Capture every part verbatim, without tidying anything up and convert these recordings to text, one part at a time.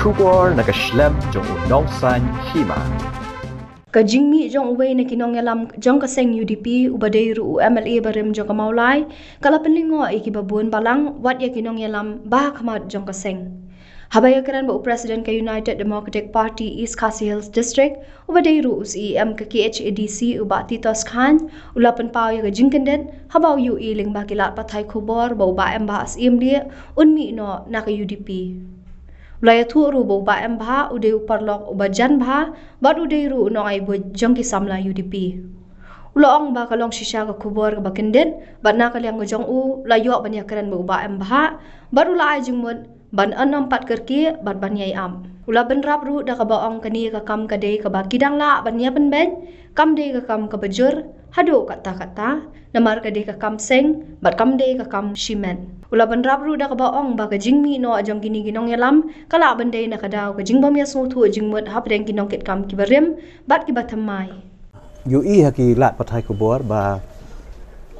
Khubor na ka shlem jong u Nongsaiñ Hima. Ka jingmih jong uwei na ki nongïalam jong ka seng U D P uba dei ruh u M L A barim jong ka Mawlai ka la pynlyngngoh ïa kiba bun balang wat ïa ki nongïalam ba ha khmat jong ka seng. Haba ïakren bad u President ka United Democratic Party East Khasi Hills District uba dei ruh u C E M ka K H A D C u Bah Titos Chyne u la pynpaw ïa ka jingkyndit haba u ïohi lyngba ki lad pathai khubor ba u Bah M Bhah Syiemlieh un mih noh na ka U D P. U la ïathuh ruh ba u Bah M Bhah u dei u paralok uba jan bha bad u dei ruh u nongai buit jong ki samla U D P. U la ong ba ka long shisha ka khubor kaba kyndit bad na ka liang ka jong u la ïoh ban ïakren bad u Bah M Bhah bad u la ai jingmut ban ym pat kyrkieh bad ban ïai ap. U la bynrap ruh da kaba ong kane ka kam ka dei kaba ki dang lah ban ïa pynbeit, kam dei ka kam kaba jur haduh katta katta namar ka dei ka kam seng bad kam dei ka kam shimet. U la bynrap ruh da kaba ong ba ka jingmih noh jong kine ki nongïalam ka lah ban dei na ka daw ka jingbym ïasngewthuh jingmut hapdeng ki nongkitkam kiba rim bad kiba thymmai. Ïohi ha ki lad pathai khubor ba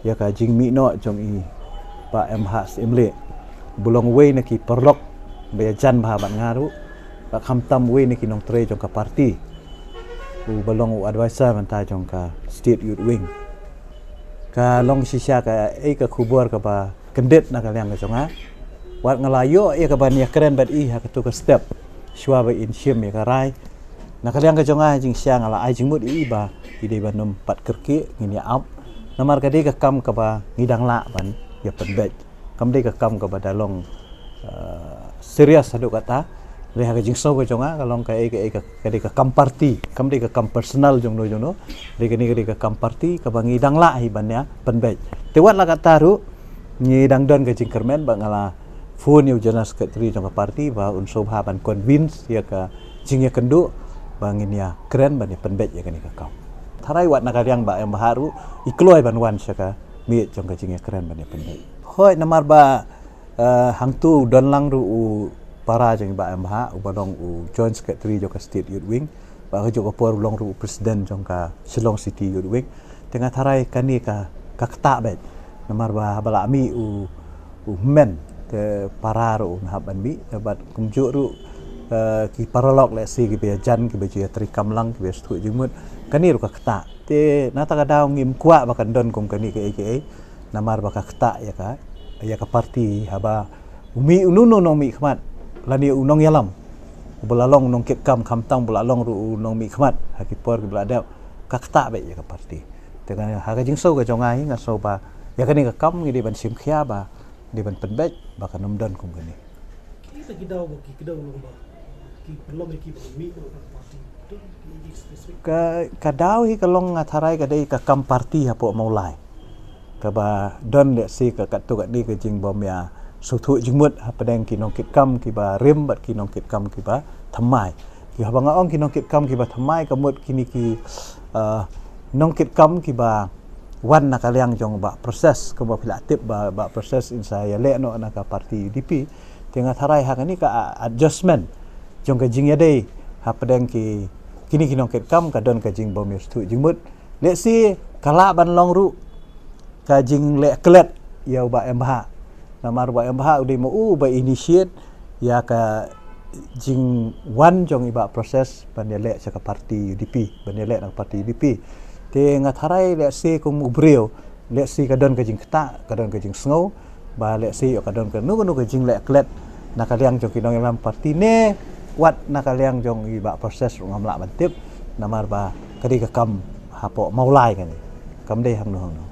ïa ka jingmih noh jong i Bah M Bhah Syiemlieh, ba long uwei na ki paralok ba ïajan bha bad nga ruh, bad khamtam uwei na ki nongtrei jong ka party, uba long u advisor mynta jong ka State Youth Wing. Ka long shisha kaei ka khubor kaba kyndit na ka liang ka jong nga. Wat nga la ïoh ïa ka ban ïakren bad i ha katu ka step shuwa ba in shim ïa ka rai. Na ka liang ka jong nga jingshisha nga la ai jingmut ïa i ba i dei ban ym pat kyrkieh, ngin ïa ap. Namar ka dei ka kam kaba ngi dang lah ban ïa pynbeit. Kam dei ka kam kaba da long, eh, serious haduh katta. Lehse ha ka jingsngew ka jong nga ka long kaei kaei ka, ka dei ka kam party, kam dei ka kam personal jongno jongno. Dei kane ka dei ka kam party kaba ngi dang lah hi ban ïa pynbeit. Te wat la katta ruh ngi dang don ka jingkyrmen ba nga la phone ïa u General Secretary jong ka party ba un sngewbha ban convince ïa ka jingïakynduh ba ngin ïakren ban ïa pynbeit ïa kane ka kam. Tharai wat na ka liang Bah M Bhah ruh i kloi ban wan sha ka miet jong ka jingïakren ban ïa pynbeit. Hooid, namar ba, eh, hangtu u don lang ruh u para jong i Bah M Bhah uba long u Joint Secretary jong ka State Youth Wing, bad kajuh ka por u long ruh u President jong ka Shillong City Youth Wing. Te nga tharai kane ka, ka ktah beit. Namar ba haba la mih u, u hynmen te para ruh un hap ban mih, te bad kumjuh ruh, eh, ki paralok lehse kiba ïajan, kiba ju ïatreikam lang, kiba ïasngewthuh jingmut. Kane ruh ka ktah. Te na kata ka daw ngim kwah ba kan don kum kane kaei kaei. Namar ba ka ktah ïa ka, ïa ka party haba u mih uno uno u nongmihkhmat lane u nongïalam uba la long u nongkitkam, khamtam uba la long ruh u nongmihkhmat ha ki por kiba la dep, ka ktah beit ïa ka party. Te nga, ha ka jingsngew ka jong nga hi, nga sngew ba ïa kane ka kam ngi dei ban shim khia ba dei ban pynbeit ba kan ym don kum kane. Ki, ki daw ba ki, ki daw long ba ki pynlong ïa ki ba mih ba ka party. Ka, ka daw hi ka long nga tharai ka dei ka kam party hapoh Mawlai. Kaba don lehse ka katto katne ka jingbym ïasngewthuh jingmut hapdeng ki nongkitkam kiba rim bad ki nongkitkam kiba thymmai. Ki haba nga ong ki nongkitkam kiba thymmai ka mut kine ki, eh, nongkitkam kiba wan na ka liang jong Bah Proses, kumba phi la tip ba, Bah Proses in sa ïaleh noh na ka party U D P. Te nga tharai ha kane ka, ah, adjustment jong ka jingïadei hapdeng ki, kine ki nongkitkam ka don ka jingbym ïasngewthuh jingmut. Lehse ka lah ban long ruh ka jingleh klet ïa u Bah M Bhah. Namar u Bah M Bhah u dei ma u uba initiate ïa ka jingwan jong i Bah Proses ban ïaleh sha ka party U D P, ban ïaleh na ka party U D P. Te nga tharai lehse kum u briew, lehse ka don ka jingktah, ka don ka jingsngew ba lehse ïoh ka don kano kano ka jingleh klet na ka liang jong ki nongïalam party ne wat na ka liang jong i Bah Proses ruh ngam lah ban tip, namar ba ka dei ka kam hapoh Mawlai kane, kam dei hangno hangno.